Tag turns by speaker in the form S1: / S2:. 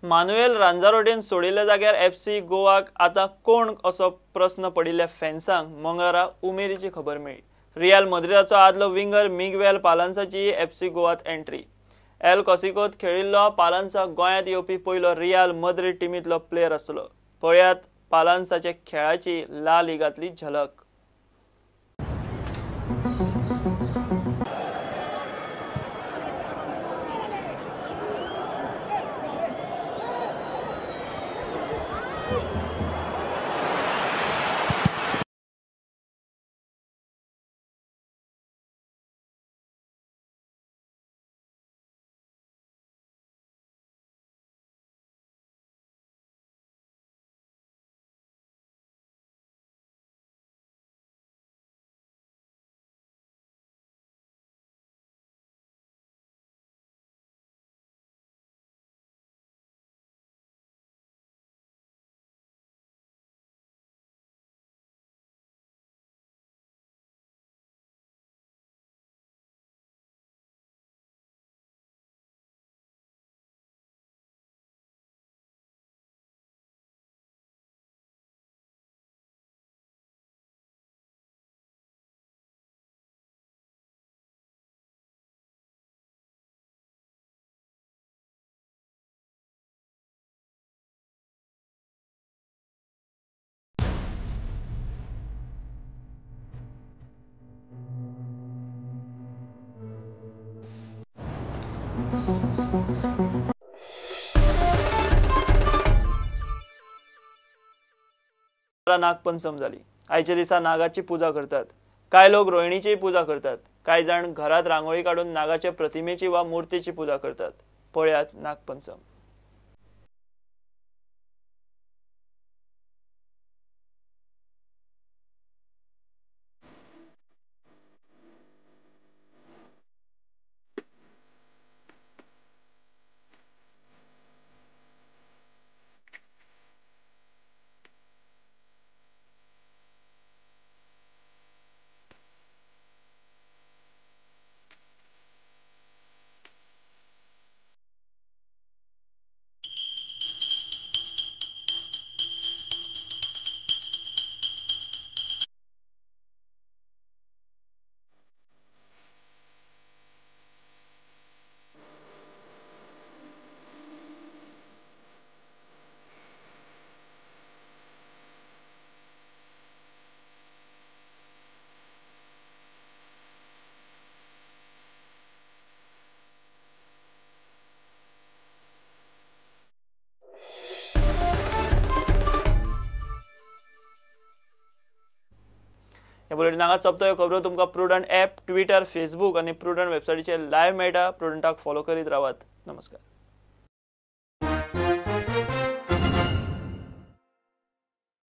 S1: Manuel रांजारोटीन सोडिल्ल्या जाग्यार FC गोवाक आतां कोण असो प्रस्न पडिल्ल्या फॅन्सांक मंगळारा उमेदीची खबर मेळ्ळी. रियाल मद्रिदाचो आदलो विंगर मिग्वेल पालान्साची एफसी गोवात एंट्री. एल कॉसिकोत खेळिल्लो पालान्सा गोंयांत येवपी पयलो रियाल मद्रिद टिमींतलो प्लेयर आसलो. पळयात पालान्साच्या खेळाची ला लिगांतली झलक. नागपंचम जाली. आयच्या दिसा नागाची पूजा करतात. कांय लोक रोहिणीची पूजा करतात. कांय जाण घरात रांगोळी काडून नागाच्या प्रतिमेची वा मूर्तीची पूजा करतात. पळयात नागपंचम. हे बुलेटिन हांगाच सोंपता. ह्यो खबरो तुमकां प्रुडंट ॲप, ट्विटर, फेसबूक आनी प्रुडंट वेबसायटीचेर लायव्ह मेळटा. प्रुडंटाक फॉलो करीत रावात. नमस्कार.